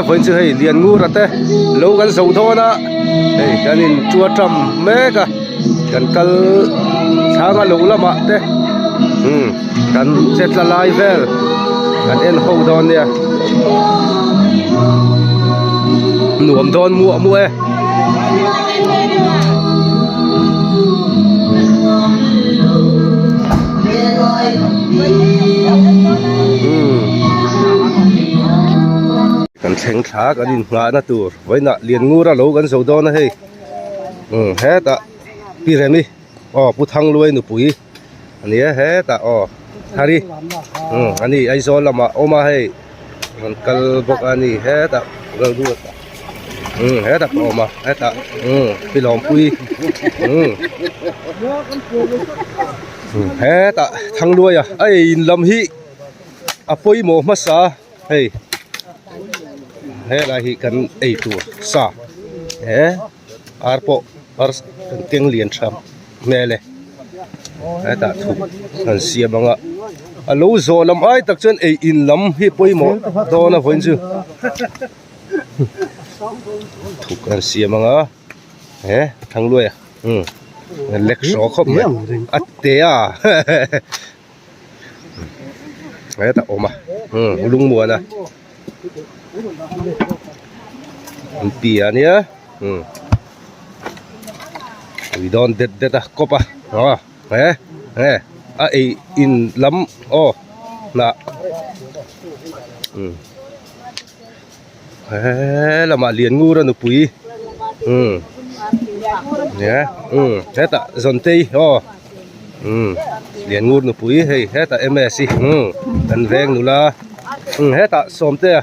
vawiin chu hei Lianngura te lo kan zo dawn a hei kan in tua tam mek a kan kal chhang a lo lamah te umm kan che tla lai vel kan en ho dawn nia nuam dawn muah muah e. Kan thleng thla kan inhnghahna tur vawiinah Lianngura lo kan zo dawn a hei umm hetah Pi Remi aw Pu Thangluai nupui a ni a hetah aw Thari umm a ni Aizawl lamah awm a hei rawn kal bawk a ni hetah Lalruata umm hetah pawh a awm a hetah umm Pi Lawmpuii umm hetah Thangluaia a ei in lam hi a pawimawh hmasa hei helai hi kan ei tur sa he ar pawh ar kan keng lian tha hmel e hetah thuk an siam ang a a lo zawh lam ai tak chuan ei in lam hi pawimawh dawn a vawiin chu thuk an siam ang a he thangluai a umm lek hraw khawp mai a te a hetah awm a umm lungmuan a an ti a nia umm ui dawn det det a kawp a aw he he a ei in lam aw hnah umm he lamah Lianngura nupui umm nia umm hetah Zawntei aw umm Lianngur nupui hei hetah M S i umm kan veng nula umm hetah Sawmtea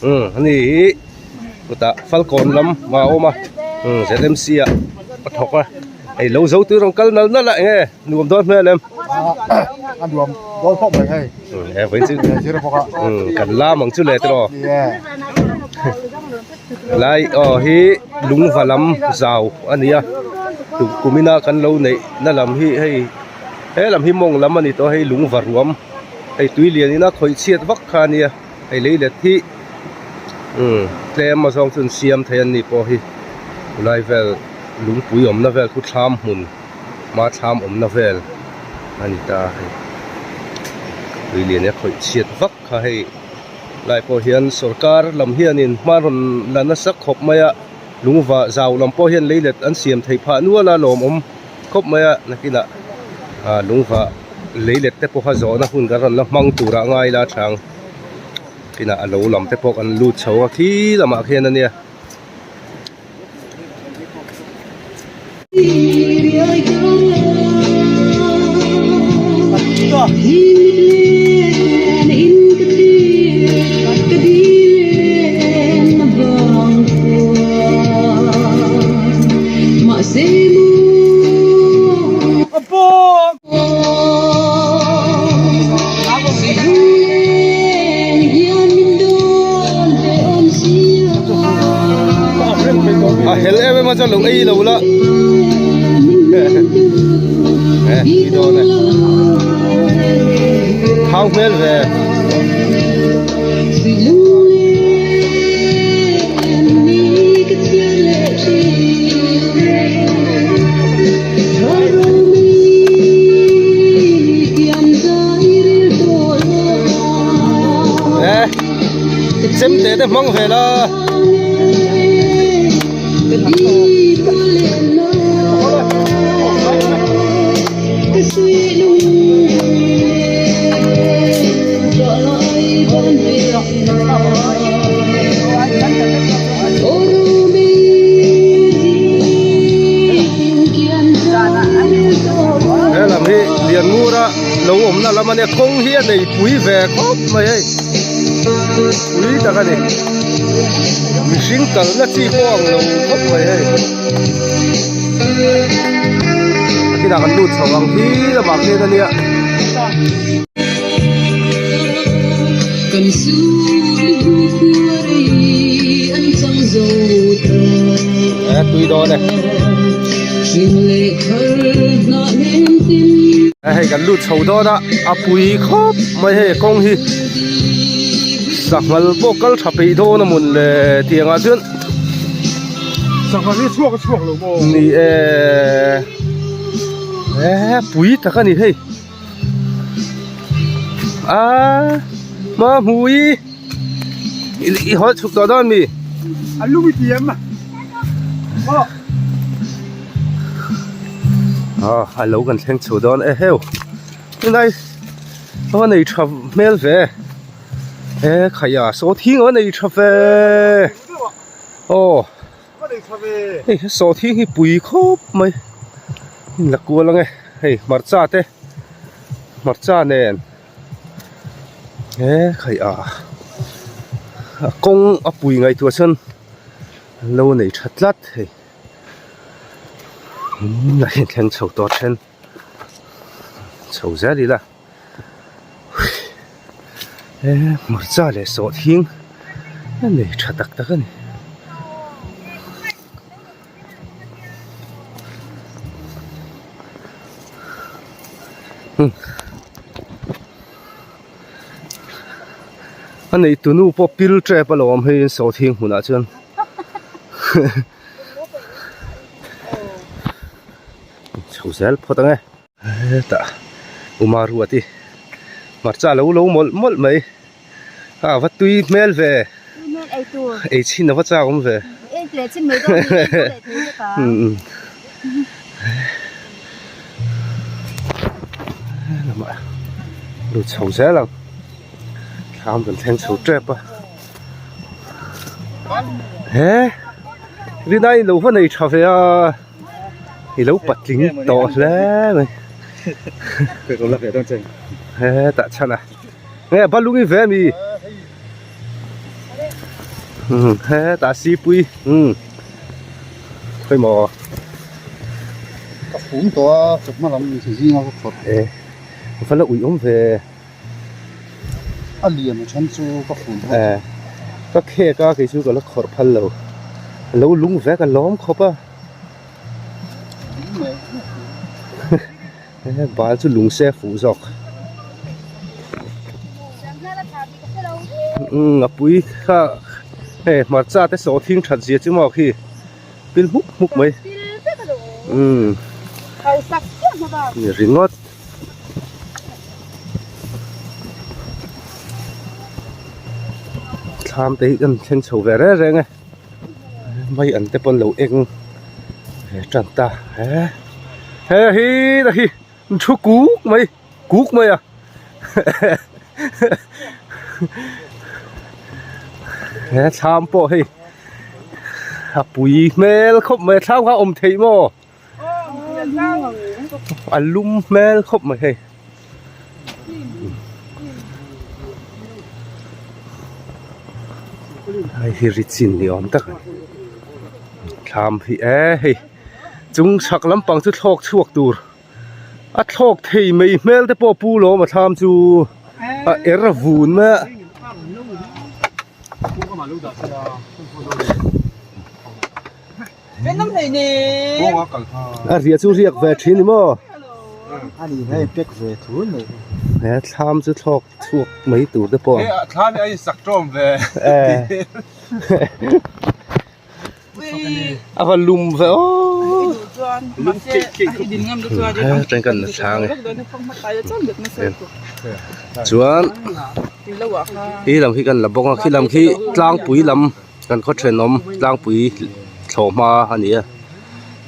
umm ani hi chutah Falkawn lam a awm a umm Z M C ah a thawk a hei lo zo tur rawn kal nal nal a eng nge nuam dawn hmel em a nuam dawn khawp mai hei he vawiin chu zir bawk a kan lam ang chu le tiraw lai aw hi lungva lam zau a ni a kumina kan lo neih na lam hi hei he lam hi mawng lam a ni tawh a hei lungva ruam hei tui lian ina khawih chhiat vak kha a nia hei lei let hi tlem a zawng chu an siam thei an ni pawh hi chulai vel lungpui awmna vel khu thlam hmun. hma thlam awmna vel a ni ta hei tui lian a khawih chhiat vak kha hei lai pawh hian sawrkar lam hianin hma rawn la nasa khawp mai a lungva zau lam pawh hian leilet an siam theih phah nual a lawmawm khawp mai a nakinah ah lungva leilet te pawha zawhna hun kan rawn la hmang turah ngai la chang kinah a lo lam te pawh kan lut chho a khi lamah khian a nia. A hel em em a chuan lo ei lo la e tui dawn e thau hmel ve. Chemte te hmang ve la. He lam hi Lianngura lo awmna lam a nia kawng hi a nei pui ve khawp mai hei pui tak a ni mihring kalna chi pawh ang lo khawp mai hei a kinah kan lut chho ang hi lamah khian a nia. E tui dawn e. Hei kan lut chho dawn a, a pui khawp mai hei kawng hi. Sanghal pawh kal tha peih dawn a mawn le tiang ah chuan Sanghal hi chhuak a chhuak lo maw? Ni e e pui tak a ni hei a hma hmui i haw chhuk tawh dawn mi? A lung i ti em? Aw. Aw a lo kan thleng chho dawn e heu tunlai a nei tha hmel ve e khaia saw thing a nei tha ve aw hei saw thing hi pui khawp mai la kual ang e hei hmarcha te hmarcha nen he khaia a kawng a pui ngaihtuah chuan an lo nei tha tlat hei a inthleng chho tawh then. Chho zel ila he hmarcha leh sawhthing a nei tha tak tak a ni. A neitu nu pawh pil tep alawm hei sawhthing hmunah chuan. Chho zel phawt ang e. Hetah Uma Ruati hmarcha lo lo mawlh mawlh mai. A va tui hmel ve. Ei chhin a va chak awm ve. Lamah lut chho zel ang. Thlam kan thleng chho tep a. He rinai lo va nei tha ve a. I lo patling tawh hle mai hetah chhan a nge balung i ve ami hetah sipui umm khawimaw ka fum tawh a chawhma lam zinga ka khawrh e va la ui awm ve. A lian a then chu ka fun bawk. Eh, ka khek a kei chu ka la khawrh phal lo. A lo lung vek a lawm khawp a. He bal chu lung se fuh zawk. Umm a pui kha hei hmarcha te sawhthing that zia chu maw khi pil hmuk hmuk mai. Umm ringawt. Thlam te hi kan thleng chho ve reng reng e mai an te pawn lo eng ve tan ta he he hi ta hi thu kuk mai kuk mai a he thlam pawh hei a pui hmel khawp mai thlam kha a awm theih maw. A lum hmel khawp mai hei hei hi ri chin ni awm tak a ni thlam hi e hei chung chhak lampang chu thlawk chhuak tur a thlawk thei mai hmel te pawh pu lawm a thlam chu a er vun mai a. A riah chu riak ve thin ni maw? He thlam chu thlawk chhuak mai tur te pawh a va lum ve aw he kan la chhang e chuan khi lam khi kan la bawk a khi lam khi tlangpui lam. Kan khaw thenawm tlangpui thlawh hma a ni a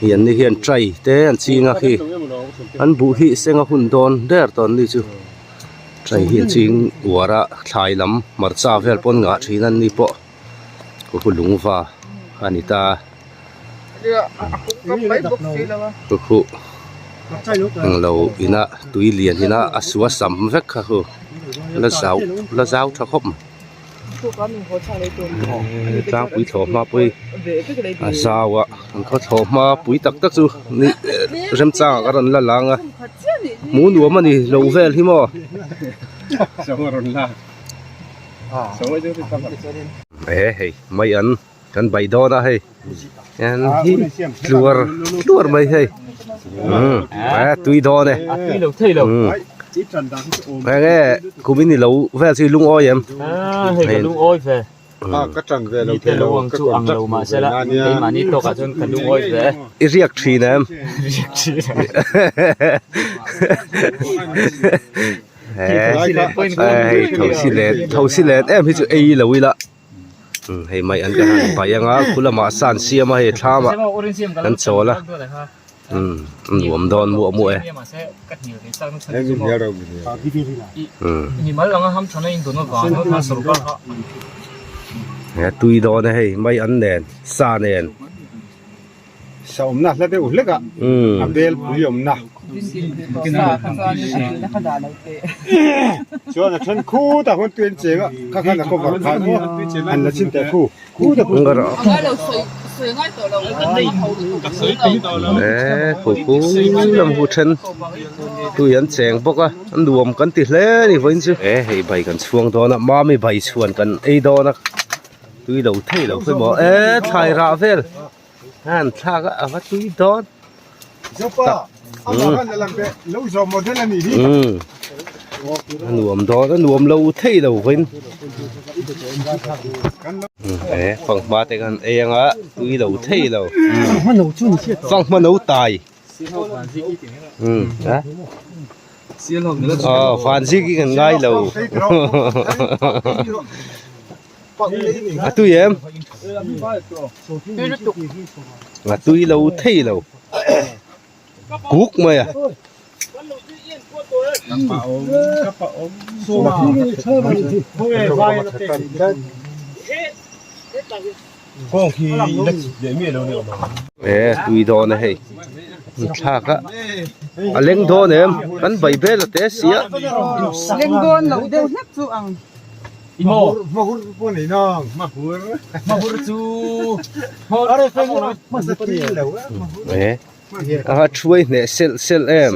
hi an ni hian tray te an ching a khi an buh hi seng a hun dawn der tawh an ni chu tray hi an ching uar a thlai lam hmarcha vel pawn ngah thin an ni pawh khu lungva a ni ta khu khu englo ina tui lian ina a sua sam vek kha khu la zau la zau tha khawp mai. Tlangpui thlawh hma pawh hi a zau a an khaw thlawh hma pui tak tak chu ni remchang ah ka rawn la lang a hmuh nuam a ni lo vel hi maw. E hei mai an kan bai dawn a hei en hi tluar tluar mai hei umm a tui dawn e. Enge kumin i lo vel chu i lungawi em? Hei ka lungawi ve. Ka tan ve lo Mite lo ang chu ang lo mahsela keimahni tawkah chuan ka lungawi ve. I riak thin em? Riak thin. Hei thosi len thosi len em hi chu ei lo ila. Hei mai an ka han paih anga khu lamah sa an siam a hei thlam ah kan chawl a umm a nuam dawn muah muah e. Umm tui dawn e hei mai an nen sa nen. Sa awmna hla deuh hlek a, a bel pui awmna. Chuan a then khutah khuan tui an cheng a, kha khan a cover khan an la chin teh khu, khutah khu. E khu lam hu then tui an cheng bawk a, a nuam kan ti hle a ni vawiin chu. E hei bai kan chhuang dawn a, mami bai chhuan kan ei dawn a, tui lo thei lo pawimawh e thlai rah vel. Han thlak a ava tui dawn Zopa amah khan a lang teh lo zawm model a nih hi. Umm a nuam dawn a nuam lo thei lo vain e fanghma te khan ei anga tui lo thei lo fanghma no tai umm a aw vanzik hi kan ngai lo. A tui em? A tui lo thei lo. Kuk mai a. E tui dawn a hei. Thlak a. A leng dawn em? Kan bai vel a te sia. Leng dawn lo deuh hlek chu ang. Hmahur pawh nei nang hmahur. Hmahur chu E a thuai hneh selh selh em.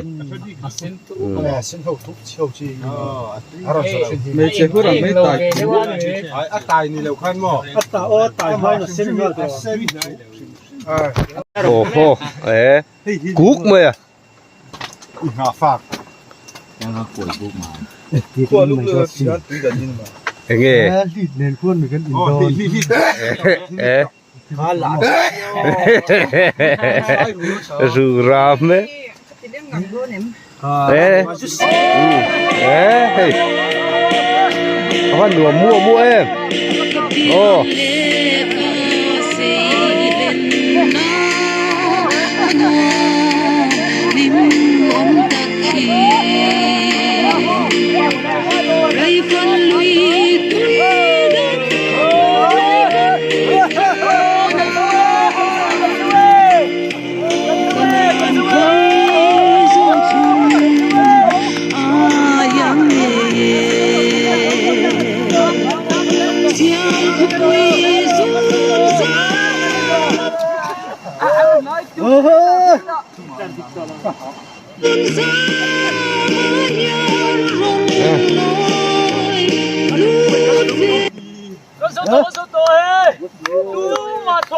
A tai ni lo khan maw. Aw haw e kuk mai a. Enge ru ram e e e hei a van nuam muah muah em aw.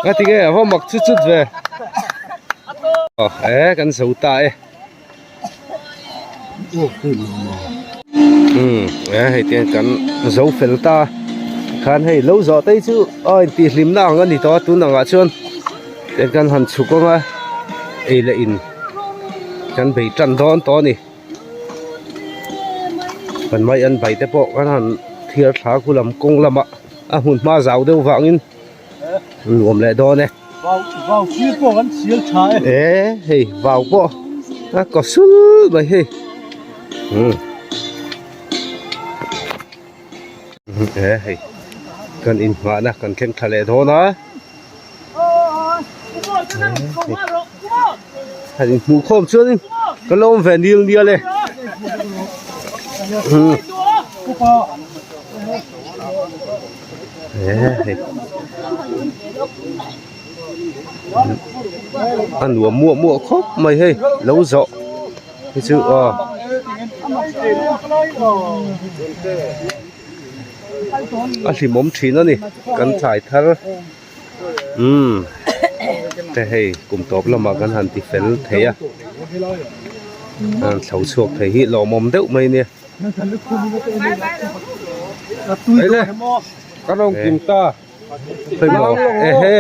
Nga ti nge a va mak chut chut ve e kan zo ta e umm e hei te kan zo fel ta khan hei lo zawh te hi chu a intih hlim na ang a ni tawh a tun angah chuan tian kan han chhuk ang a ei leh in kan bei tan dawn tawh a ni kan mai an bai te pawh kan han thiar thla khu lam kawng lamah a hmun hma zau deuh vangin nuam leh dawn e vau sir pawh kan sial tha e e hei vau pawh a kaw sul mai hei umm e hei kan inhmahna kan thleng tha leh dawn a han inhmuh khawm chuanin ka lo awm ve nil nial e umm a nuam muah muah khawp mai hei lo zawh hi chu aw. A hlimawm thin a ni kan thlai thar umm te hei kum tawp lamah kan han ti fel thei a. An thlo chhuak thei hi lawmawm deuh mai nia. Eile Ka rawn kim ta. Pawimawh ehe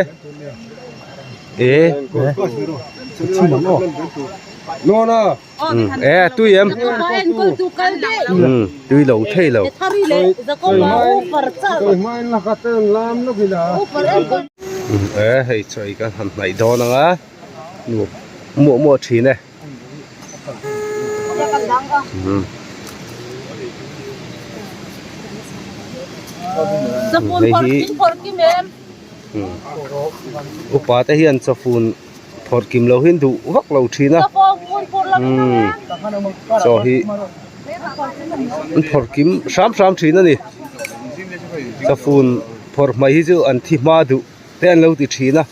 e e tui em tui lo thei lo e hei chaw ei kan han hnaih dawn ang a nuam muah muah thin e. Hei hi upa te hian chawfun phawrh kim lo hi an duh vak lo thin a chaw hi an phawrh kim hram hram thin a ni chawfun phawrh hmai hi chu an thi hma duh. Te an lo ti thin a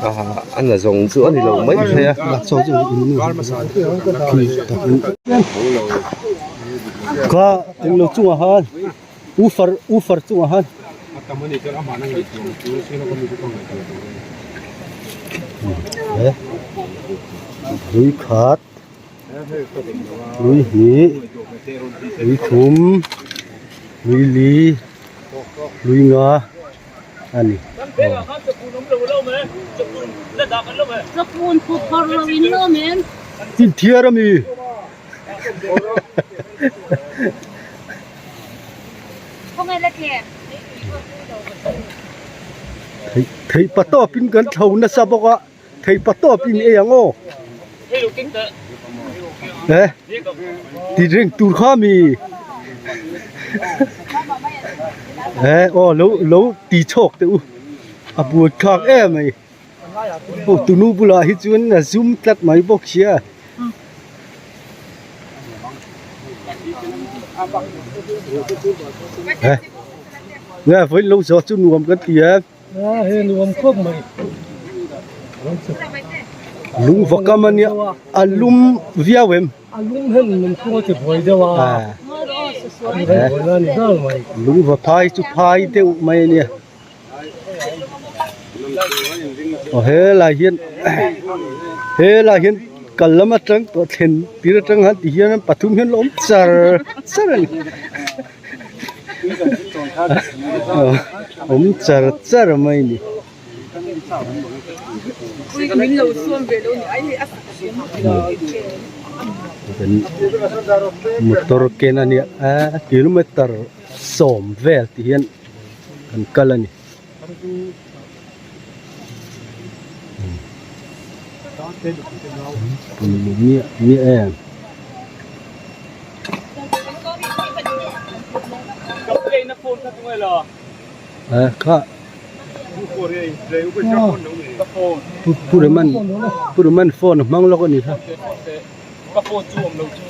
ah a na zawng chu a ni lo mai thei a. Kha englo chungah khan ufar ufar chungah khan lui khat lui hnih lui thum lui li lui nga a ni. Inthiar a mi. Theih pa tawpin kan thlo nasa bawk a. Thei pa tawp in ei ang aw. Eh ti reng tur kha mi. Eh aw lo lo ti chhawk teh u. A buai thlak em mai. Aw tunu bulah hi chuan a zum tlat mai bawk sia. Eh nge vawiin lo zawh chu nuam kan ti em. Lung va kam a nia a lum viau em lung va phai chu phai deuh mai a nia aw helai hian helai hian kal lam atang tawh thlen tir atang han ti hian pathum hian la awm char char a ni. Awm char char mai ni. Motor ken a nia a kilometer sawm vel tih hian kan kal a ni. Miah miah em. Kha Pu Raman Pu Raman phone a hmang lawk a ni kha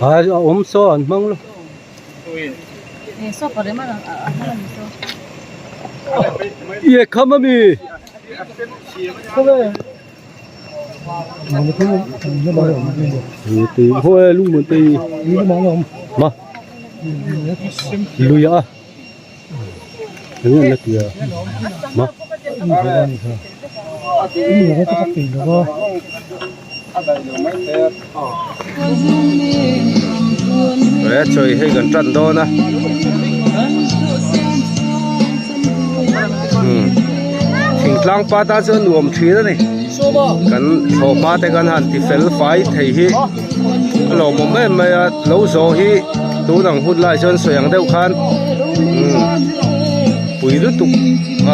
a awm saw an hmang lawk. Ye kham ami. Ti hoe lung mun ti ma lui a eng na tia ma He chawi hei kan tan dawn a thingtlang pa tan chuan nuam thin a ni kan thlawhhma te kan han ti fel fai thei hi a lawmawm em mai a lo zawh hi tun ang hun lai chuan sawi ang deuh khan pui lutuk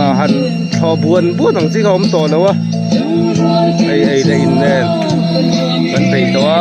ah han thlawh buan buan ang chi kha a awm tawh lo a hei ei leh in nen kan peih tawh a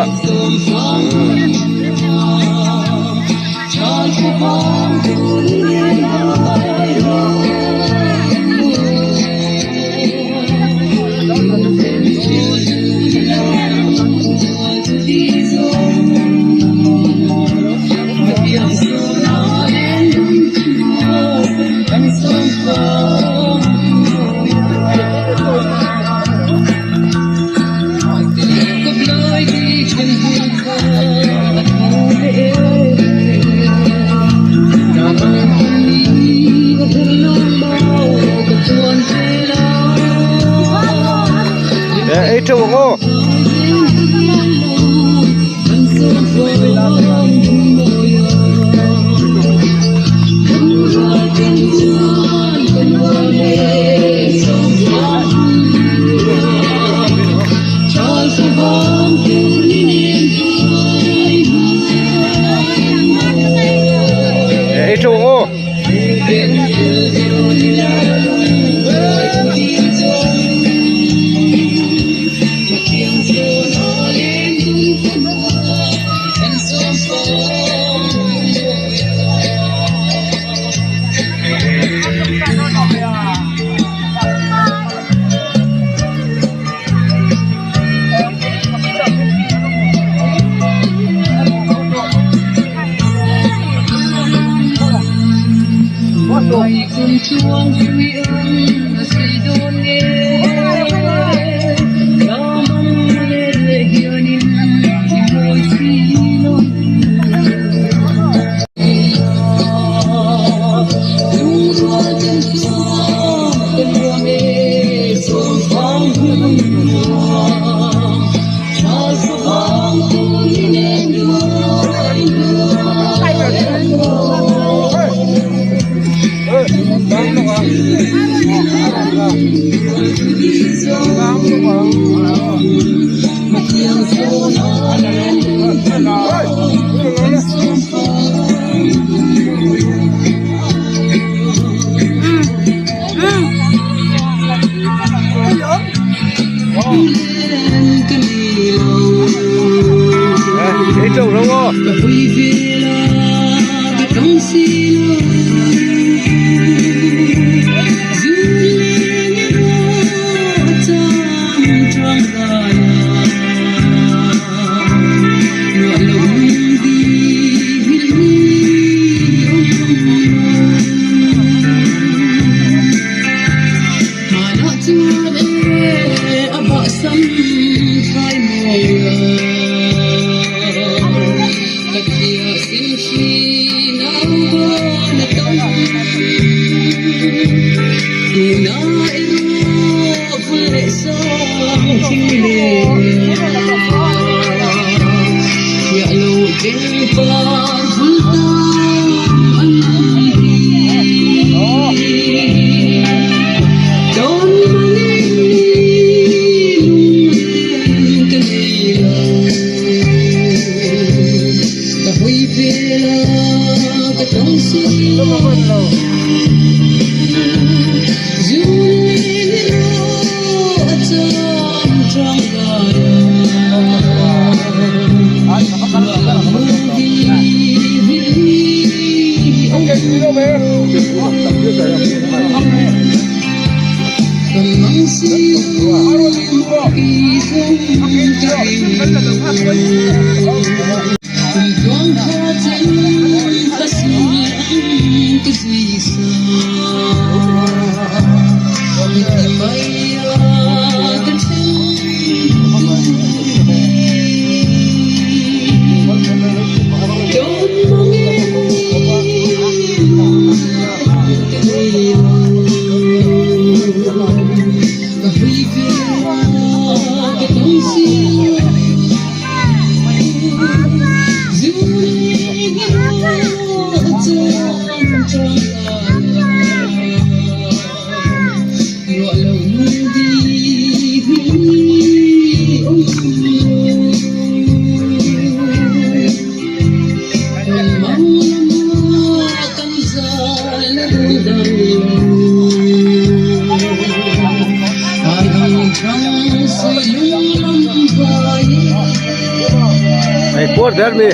Ei puar der mi.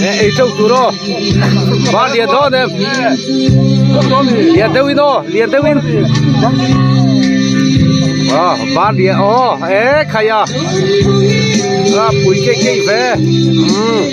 E ei teuh tur aw. Ba lian dawn em. Lian deuhin aw, lian deuhin. Aw, ba lian aw, e khai a. A pui keih keih ve. Umm.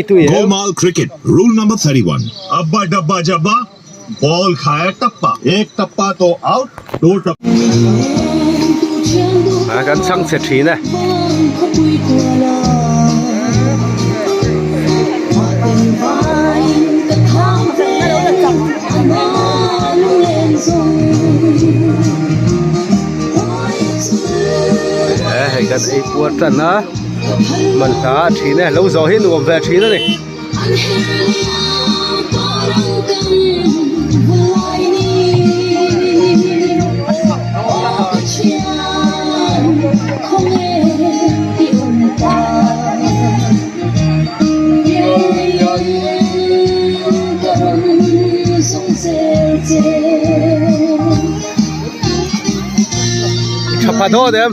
Golmaal cricket rule number 31 Abba डब्बा जब्बा ball खाया टप्पा एक टप्पा तो out दो टप्पा A kan chhang chhe thin e. Puar tan a man hla a thin e lo zawh hi nuam ve thin a ni. Tha pha dawn em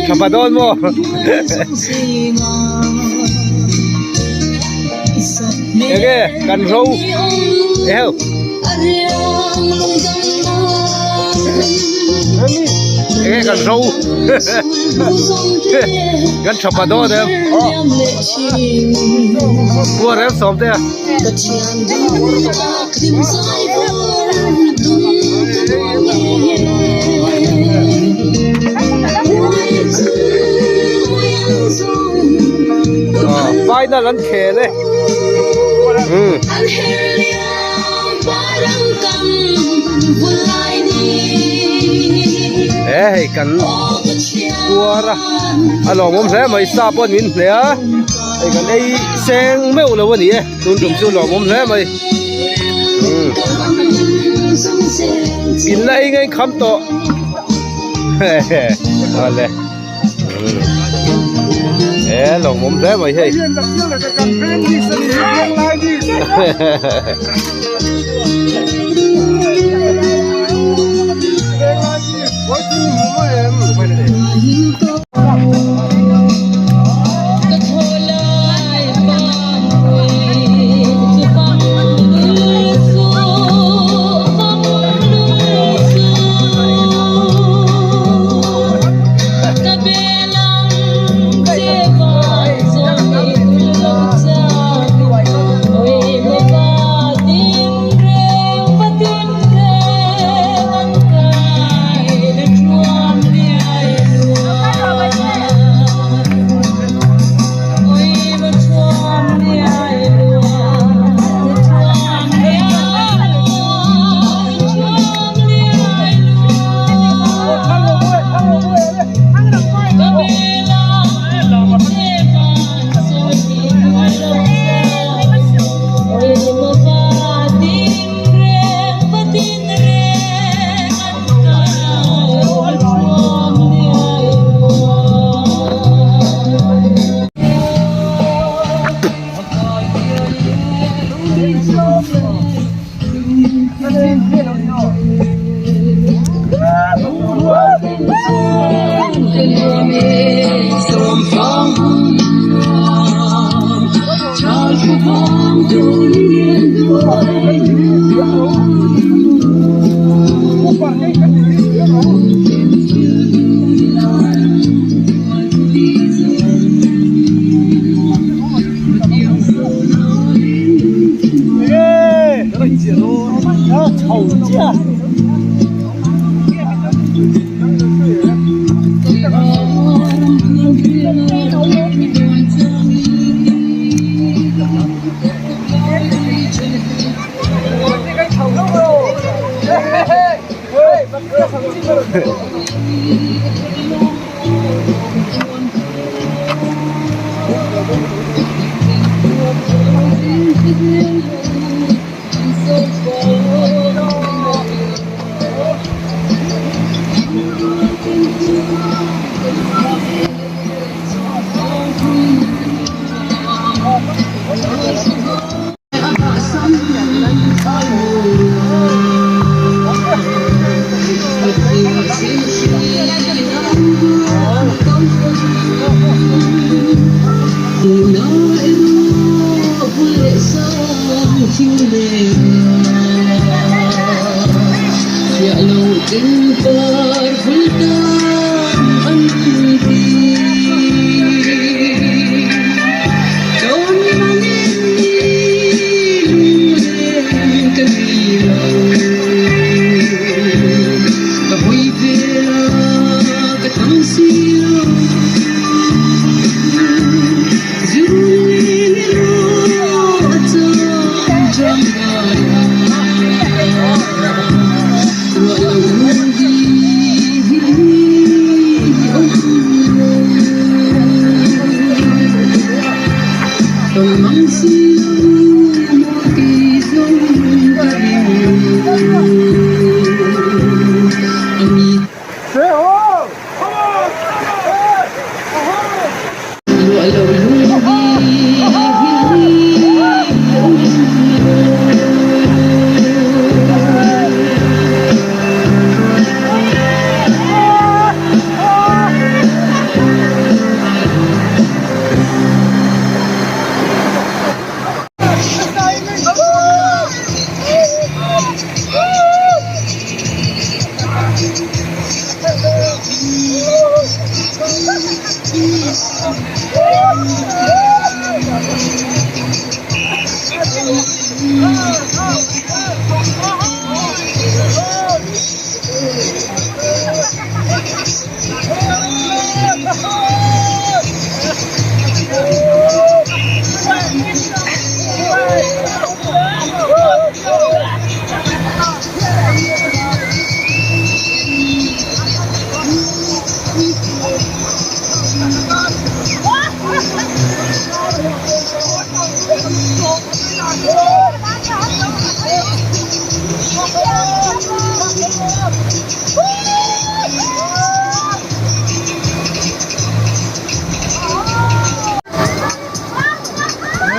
tha pha dawn maw enge kan ro eheu enge kan ro kan tha pha dawn em puar em sawm te a. Final an khel e umm. He hei kan puar a a lawmawm hle mai sa pawh an min hneh a hei kan ei seng meuh lo a ni e. Tun tum chu lawmawm hle mai umm in la ei ngei kham tawh hehe awle umm he lawmawm hle mai hei hehehe.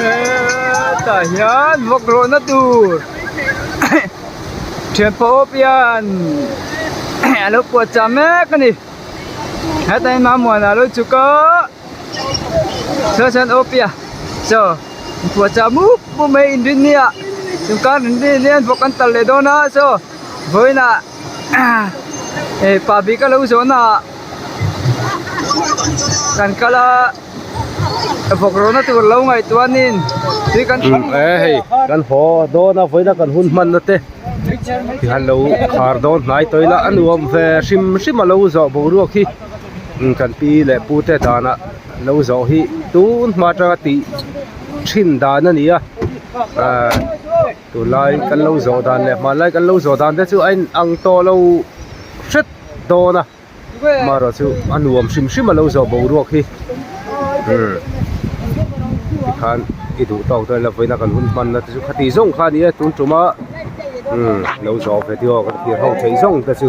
Hetah hian vawk rawhna tur thianpa awp hian a lo puah chah mek a ni hetah hian Mamuana a lo chhuk a chuan chuan awp hi a chaw puah chah mup mup mai inrin hi a chungkang inrin hian vawk an tal leh dawn a chaw vawiinah eh pa bik a lo zawh naah kan kal a vawk rawhna tur lo ngaihtuah anin tui kan e hei kan haw dawn a vawiina kan hun hmanna te tihian lo khar dawn hnai tawh ila a nuam ve hrim hrim a lo zawh boruak hi kan pi leh pu te danah lo zawh hi tun hma atanga tih thin dan a ni a ahh tunlai kan lo zawh dan leh hmanlai kan lo zawh dan te chu a in ang tawh lo hret dawn a. Amaherawh chu a nuam hrim hrim a lo zawh boruak hi umm tikhan i duh tawk dawn ila vawiina kan hun hmanna te chu khati zawng kha a ni a tun tuma umm lo zawh video kan thlir ho theih zawng te chu.